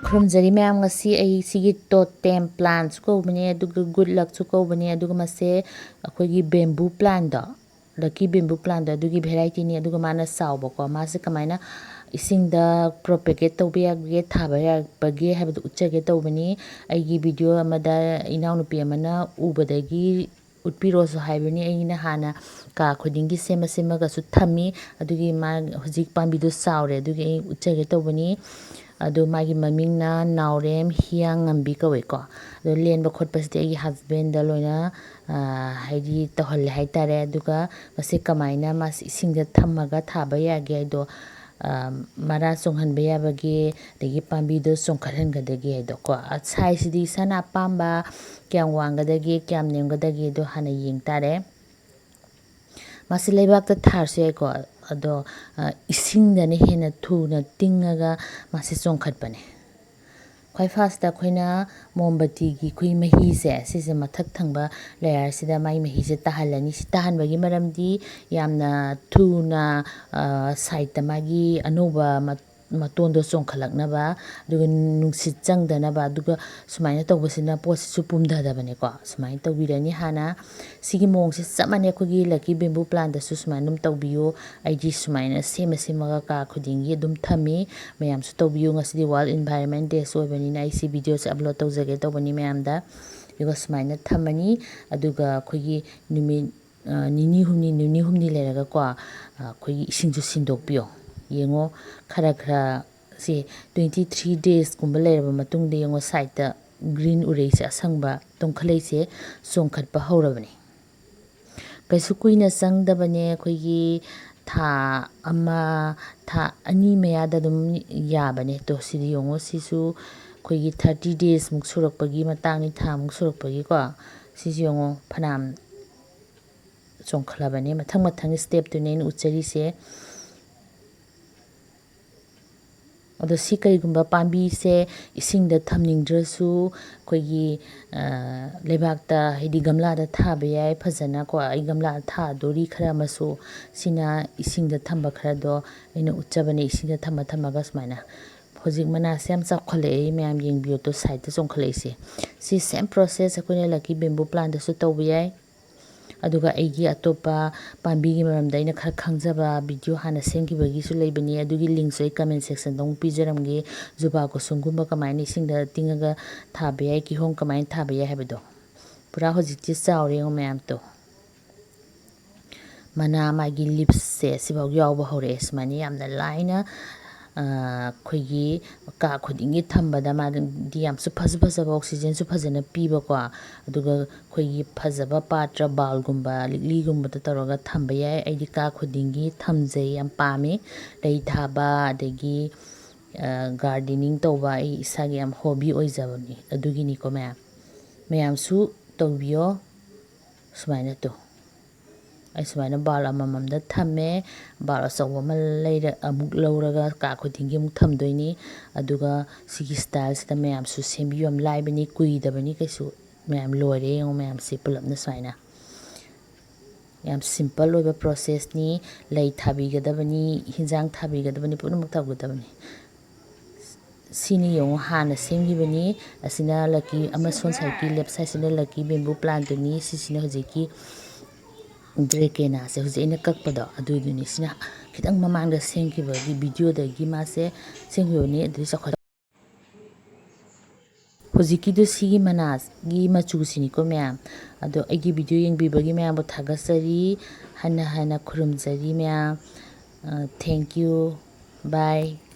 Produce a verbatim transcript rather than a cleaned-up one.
ꯈꯨꯔꯨꯝꯖꯔꯤ ꯃꯌꯥꯝ, ꯉꯁꯤ ꯑꯩ ꯁꯤꯒꯤ totem plantꯁꯨ ꯀꯧꯕꯅꯦ, ꯑꯗꯨꯒ good luckꯁꯨ ꯀꯧꯕꯅꯦ, ꯑꯗꯨꯒ ꯃꯁꯦ ꯑꯩꯈꯣꯏꯒꯤ bamboo plantꯗꯣ, lucky bamboo plantꯗꯣ, ꯑꯗꯨꯒꯤ varietyꯅꯤ꯫ ꯑꯗꯨꯒ ꯃꯥꯅ ꯆꯥꯎꯕꯀꯣ, ꯃꯥꯁꯦ ꯀꯃꯥꯏꯅ ꯏꯁꯤꯡꯗ propagate ꯇꯧꯕ ꯌꯥꯒꯦ, ꯊꯥꯕ ꯌꯥꯕꯒꯦ ꯍꯥꯏꯕꯗꯨ ꯎꯠꯆꯒꯦ ꯇꯧꯕꯅꯤ꯫ ꯑꯩꯒꯤ video ꯑꯃꯗ ꯏꯅꯥꯎꯅꯨꯄꯤ ꯑꯃꯅ ꯎꯕꯗꯒꯤ ꯎꯠꯄꯤꯔꯣꯁꯨ ꯍꯥꯏꯕꯅꯤ꯫ ꯑꯩꯅ ꯍꯥꯟꯅ ꯀꯥ ꯈꯨꯗꯤꯡꯒꯤ ꯁꯦꯝꯃ ꯁꯦꯝꯃꯒꯁꯨ ꯊꯝꯃꯤ꯫ ꯑꯗꯨꯒꯤ ꯃꯥ ꯍꯧꯖꯤꯛ ꯄꯥꯝꯕꯤꯗꯨ ꯆꯥꯎꯔꯦ, ꯑꯗꯨꯒꯤ ꯑꯩ ꯎꯠꯆꯒꯦ ꯇꯧꯕꯅꯤ꯫ ꯑꯗꯣ ꯃꯥꯒꯤ ꯃꯃꯤꯡꯅ ꯅꯥꯎꯔꯦꯝ ꯍꯤꯌꯥꯡꯉꯝꯕꯤ ꯀꯧꯋꯦꯀꯣ꯫ ꯑꯗꯣ ꯂꯦꯟꯕ ꯈꯣꯠꯄꯁꯤꯗꯤ ꯑꯩꯒꯤ husbandꯗ ꯂꯣꯏꯅ, ꯑ, ꯍꯥꯏꯗꯤ ꯇꯧꯍꯜꯂꯦ ꯍꯥꯏꯇꯥꯔꯦ꯫ ꯑꯗꯨꯒ ꯃꯁꯤ ꯀꯃꯥꯏꯅ ꯃꯥꯁꯤ ꯏꯁꯤꯡꯗ ꯊꯝꯃꯒ ꯊꯥꯕ ꯌꯥꯒꯦ ꯍꯥꯏꯗꯣ, ꯑ, ꯃꯔꯥ ꯆꯣꯡꯍꯟꯕ ꯌꯥꯕꯒꯦ, ꯑꯗꯒꯤ ꯄꯥꯝꯕꯤꯗꯣ ꯆꯣꯡꯈꯠꯍꯟꯒꯗꯒꯦ ꯍꯥꯏꯗꯣꯀꯣ꯫ ꯑ, sizeꯁꯤꯗꯤ ꯏꯁꯥꯅ ꯑꯄꯥꯝꯕ ꯀꯌꯥꯝ ꯋꯥꯡꯒꯗꯒꯦ, ꯀꯌꯥꯝ ꯅꯦꯝꯒꯗꯒꯦꯗꯣ ꯍꯥꯟꯅ ꯌꯦꯡ ꯇꯥꯔꯦ꯫ ꯃꯥꯁꯤ ꯂꯩꯕꯥꯛꯇ ꯊꯥꯔꯁꯨ ꯌꯥꯏꯀꯣ, ꯑꯗꯣ, ꯑ, ꯏꯁꯤꯡꯗꯅ ꯍꯦꯟꯅ ꯊꯨꯅ ꯇꯤꯡꯉꯒ ꯃꯥꯁꯤ ꯆꯣꯡꯈꯠꯄꯅꯦ꯫ ꯈ꯭ꯋꯥꯏ firstꯇ ꯑꯩꯈꯣꯏꯅ ꯃꯣꯝꯕꯇꯤꯒꯤ ꯑꯩꯈꯣꯏ ꯃꯍꯤꯁꯦ, ꯁꯤꯁꯦ ꯃꯊꯛ ꯊꯪꯕ layerꯁꯤꯗ ꯃꯥꯏ ꯃꯍꯤꯁꯦ ꯇꯥꯍꯜꯂꯅꯤ꯫ ꯁꯤ ꯇꯥꯍꯟꯕꯒꯤ ꯃꯔꯝꯗꯤ ꯌꯥꯝꯅ ꯊꯨꯅ, ꯑ, sideꯇ ꯃꯥꯒꯤ ꯑꯅꯧꯕ ꯃ-, ꯃꯇꯣꯟꯗꯣ ꯆꯣꯡꯈꯠꯂꯛꯅꯕ, ꯑꯗꯨꯒ ꯅꯨꯡꯁꯤꯠ ꯆꯪꯗꯅꯕ, ꯑꯗꯨꯒ ꯁꯨꯃꯥꯏꯅ ꯇꯧꯕꯁꯤꯅ ꯄꯣꯠꯁꯤꯁꯨ ꯄꯨꯝꯊꯗꯕꯅꯦꯀꯣ꯫ ꯁꯨꯃꯥꯏꯅ ꯇꯧꯕꯤꯔꯅꯤ ꯍꯥꯟꯅ꯫ ꯁꯤꯒꯤ ꯃꯑꯣꯡꯁꯦ ꯆꯞ ꯃꯥꯟꯅꯩ, ꯑꯩꯈꯣꯏꯒꯤ lucky bamboo plantꯇꯁꯨ ꯁꯨꯃꯥꯏꯅ ꯑꯗꯨꯝ ꯇꯧꯕꯤꯌꯨ꯫ ꯑꯩꯗꯤ ꯁꯨꯃꯥꯏꯅ ꯁꯦꯝꯃ ꯁꯦꯝꯃꯒ ꯀꯥ ꯈꯨꯗꯤꯡꯒꯤ ꯑꯗꯨꯝ ꯊꯝꯃꯤ꯫ ꯃꯌꯥꯝꯁꯨ ꯇꯧꯕꯤꯌꯨ꯫ ꯉꯁꯤꯗꯤ World Environment Dayꯁꯨ ꯑꯣꯏꯕꯅꯤꯅ ꯑꯩ ꯁꯤ videoꯁꯦ upload ꯇꯧꯖꯒꯦ ꯇꯧꯕꯅꯤ ꯃꯌꯥꯝꯗ꯫ ꯑꯗꯨꯒ ꯁꯨꯃꯥꯏꯅ ꯊꯝꯃꯅꯤ꯫ ꯑꯗꯨꯒ ꯑꯩꯈꯣꯏꯒꯤ ꯅꯨꯃꯤꯠ, ꯑ, ꯅꯤꯅꯤ ꯍꯨꯝꯅꯤ, ꯅꯤꯅꯤ ꯍꯨꯝꯅꯤ ꯂꯩꯔꯒꯀꯣ, ꯑ, ꯑꯩꯈꯣꯏꯒꯤ ꯏꯁꯤꯡꯁꯨ ꯁꯤꯟꯗꯣꯛꯄꯤꯌꯣ꯫ ꯌꯦꯡꯉꯣ, ꯈꯔ ꯈꯔ ꯁꯤ twenty three daysꯀꯨꯝꯕ ꯂꯩꯔꯕ ꯃꯇꯨꯡꯗ ꯌꯦꯡꯉꯣ, sideꯇ green ꯎꯔꯩꯁꯦ ꯑꯁꯪꯕ ꯇꯣꯡꯈꯠꯂꯛꯏꯁꯦ ꯆꯣꯡꯈꯠꯄ ꯍꯧꯔꯕꯅꯦ꯫ ꯀꯩꯁꯨ ꯀꯨꯏꯅ ꯆꯪꯗꯕꯅꯦ, ꯑꯩꯈꯣꯏꯒꯤ ꯊꯥ ꯑꯃ, ꯊꯥ ꯑꯅꯤ ꯃꯌꯥꯗ ꯑꯗꯨꯝ ꯌꯥꯕꯅꯦ꯫ ꯇꯣ, ꯁꯤꯗꯤ ꯌꯦꯡꯉꯣ, ꯁꯤꯁꯨ ꯑꯩꯈꯣꯏꯒꯤ thirty daysꯃꯨꯛ ꯁꯨꯔꯛꯄꯒꯤ ꯃꯇꯥꯡꯅꯤ, ꯊꯥꯃꯨꯛ ꯁꯨꯔꯛꯄꯒꯤꯀꯣ꯫ ꯁꯤꯁꯨ ꯌꯦꯡꯉꯣ, ꯐꯅꯌꯥꯝ ꯆꯣꯡꯈꯠꯂꯕꯅꯦ꯫ ꯃꯊꯪ ꯃꯊꯪ stepꯇꯨꯅꯦ ꯑꯩꯅ ꯎꯠꯆꯔꯤꯁꯦ꯫ ꯑꯗꯣ ꯁꯤ ꯀꯔꯤꯒꯨꯝꯕ ꯄꯥꯝꯕꯤꯁꯦ ꯏꯁꯤꯡꯗ ꯊꯝꯅꯤꯡꯗ꯭ꯔꯁꯨ ꯑꯩꯈꯣꯏꯒꯤ, ꯑ, ꯂꯩꯕꯥꯛꯇ, ꯍꯥꯏꯗꯤ ꯒꯝꯂꯥꯗ ꯊꯥꯕ ꯌꯥꯏ ꯐꯖꯅꯀꯣ꯫ ꯑꯩ ꯒꯝꯂꯥꯗ ꯊꯥꯗꯣꯔꯤ ꯈꯔ ꯑꯃꯁꯨ꯫ ꯁꯤꯅ ꯏꯁꯤꯡꯗ ꯊꯝꯕ ꯈꯔꯗꯣ ꯑꯩꯅ ꯎꯠꯆꯕꯅꯦ, ꯏꯁꯤꯡꯗ ꯊꯝꯃ ꯊꯝꯃꯒ ꯁꯨꯃꯥꯏꯅ꯫ ꯍꯧꯖꯤꯛ ꯃꯅꯥꯁꯦ ꯌꯥꯝ ꯆꯥꯎꯈꯠꯂꯛꯑꯦ, ꯃꯌꯥꯝ ꯌꯦꯡꯕꯤꯌꯨ ꯇꯨ, ꯁꯥꯏꯗꯇ ꯆꯣꯡꯈꯠꯂꯛꯏꯁꯦ꯫ ꯁꯤ same process ꯑꯩꯈꯣꯏꯅ lucky bamboo plantꯇꯁꯨ ꯇꯧꯕ ꯌꯥꯏ꯫ ꯑꯗꯨꯒ ꯑꯩꯒꯤ ꯑꯇꯣꯞꯄ ꯄꯥꯝꯕꯤꯒꯤ ꯃꯔꯝꯗ ꯑꯩꯅ ꯈꯔ ꯈꯪꯖꯕ video ꯍꯥꯟꯅ ꯁꯦꯝꯈꯤꯕꯒꯤꯁꯨ ꯂꯩꯕꯅꯤ, ꯑꯗꯨꯒꯤ linkꯁꯨ ꯑꯩ comment sectionꯗ ꯑꯃꯨꯛ ꯄꯤꯖꯔꯝꯒꯦ꯫ ꯖꯨꯕꯥ ꯀꯨꯁꯨꯝꯒꯨꯝꯕ ꯀꯃꯥꯏꯅ ꯏꯁꯤꯡꯗ ꯇꯤꯡꯉꯒ ꯊꯥꯕ ꯌꯥꯏ, ꯀꯤꯍꯣꯝ ꯀꯃꯥꯏꯅ ꯊꯥꯕ ꯌꯥꯏ ꯍꯥꯏꯕꯗꯣ꯫ ꯄꯨꯔꯥ ꯍꯧꯖꯤꯛꯇꯤ ꯆꯥꯎꯔꯦ ꯌꯦꯡꯉꯣ ꯃꯌꯥꯝꯗꯣ꯫ ꯃꯅꯥ ꯃꯥꯒꯤ leavesꯁꯦ ꯁꯤꯐꯥꯎ ꯌꯥꯎꯕ ꯍꯧꯔꯛꯑꯦ꯫ ꯁꯨꯃꯥꯏꯅ ꯌꯥꯝꯅ ꯂꯥꯏꯅ, ꯑ, ꯑꯩꯈꯣꯏꯒꯤ ꯀꯥ ꯈꯨꯗꯤꯡꯒꯤ ꯊꯝꯕꯗ ꯃꯥꯗꯤ ꯌꯥꯝꯁꯨ ꯐꯖ ꯐꯖꯕ oxygenꯁꯨ ꯐꯖꯅ ꯄꯤꯕꯀꯣ꯫ ꯑꯗꯨꯒ ꯑꯩꯈꯣꯏꯒꯤ ꯐꯖꯕ ꯄꯥꯇ꯭ꯔ bowlꯒꯨꯝꯕ ꯂꯤꯛꯂꯤꯒꯨꯝꯕꯗ ꯇꯧꯔꯒ ꯊꯝꯕ ꯌꯥꯏ꯫ ꯑꯩꯗꯤ ꯀꯥ ꯈꯨꯗꯤꯡꯒꯤ ꯊꯝꯖꯩ, ꯌꯥꯝ ꯄꯥꯝꯃꯤ꯫ ꯂꯩ ꯊꯥꯕ ꯑꯗꯒꯤ, ꯑ, gardening ꯇꯧꯕ ꯑꯩ ꯏꯁꯥꯒꯤ ꯌꯥꯝ hobby ꯑꯣꯏꯖꯕꯅꯤ꯫ ꯑꯗꯨꯒꯤꯅꯤꯀꯣ ꯃꯌꯥꯝ꯫ ꯃꯌꯥꯝꯁꯨ ꯇꯧꯕꯤꯌꯣ꯫ ꯁꯨꯃꯥꯏꯅ ꯇꯨ꯫ ꯑꯩ ꯁꯨꯃꯥꯏꯅ bowl ꯑꯃꯃꯝꯗ ꯊꯝꯃꯦ꯫ Bowl ꯑꯆꯧꯕ ꯑꯃ ꯂꯩꯔ-, ꯑꯃꯨꯛ ꯂꯧꯔꯒ ꯀꯥ ꯈꯨꯗꯤꯡꯒꯤ ꯑꯃꯨꯛ ꯊꯝꯗꯣꯏꯅꯤ꯫ ꯑꯗꯨꯒ ꯁꯤꯒꯤ styleꯁꯤꯗ ꯃꯌꯥꯝꯁꯨ ꯁꯦꯝꯕꯤꯌꯨ꯫ ꯌꯥꯝ ꯂꯥꯏꯕꯅꯤ, ꯀꯨꯏꯗꯕꯅꯤ ꯀꯩꯁꯨ꯫ ꯃꯌꯥꯝ ꯂꯣꯏꯔꯦ ꯌꯦꯡꯉꯣ, ꯃꯌꯥꯝꯁꯤ ꯄꯨꯂꯞꯅ ꯁꯨꯃꯥꯏꯅ꯫ ꯌꯥꯝ simple ꯑꯣꯏꯕ processꯅꯤ꯫ ꯂꯩ ꯊꯥꯕꯤꯒꯗꯕꯅꯤ, ꯍꯤꯟꯖꯥꯡ ꯊꯥꯕꯤꯒꯗꯕꯅꯤ, ꯄꯨꯝꯅꯃꯛ ꯇꯧꯒꯗꯕꯅꯤ꯫ ꯁꯤꯅꯤ ꯌꯦꯡꯉꯣ, ꯍꯥꯟꯅ ꯁꯦꯝꯈꯤꯕꯅꯤ꯫ ꯑꯁꯤꯅ lucky ꯑꯃ ꯁꯣꯝ sideꯀꯤ left sideꯁꯤꯅ lucky bamboo plantꯇꯨꯅꯤ꯫ ꯁꯤꯁꯤꯅ ꯍꯧꯖꯤꯛꯀꯤ dracaenaꯁꯦ, ꯍꯧꯖꯤꯛ ꯑꯩꯅ ꯀꯛꯄꯗꯣ ꯑꯗꯨꯏꯗꯨꯅꯤ꯫ ꯁꯤꯅ ꯈꯤꯇꯪ ꯃꯃꯥꯡꯗ ꯁꯦꯝꯈꯤꯕꯒꯤ videoꯗꯒꯤ ꯃꯥꯁꯦ ꯁꯦꯝꯈꯤꯕꯅꯤ꯫ ꯑꯗꯨꯗꯤ ꯆꯥꯎꯈꯠ-, ꯍꯧꯖꯤꯛꯀꯤꯗꯨ ꯁꯤꯒꯤ ꯃꯅꯥꯒꯤ ꯃꯆꯨꯁꯤꯅꯤꯀꯣ ꯃꯌꯥꯝ꯫ ꯑꯗꯣ ꯑꯩꯒꯤ video ꯌꯦꯡꯕꯤꯕꯒꯤ ꯃꯌꯥꯝꯕꯨ ꯊꯥꯒꯠꯆꯔꯤ, ꯍꯟꯅ ꯍꯟꯅ ꯈꯨꯔꯨꯝꯖꯔꯤ ꯃꯌꯥꯝ꯫ ꯑ, thank you, bye꯫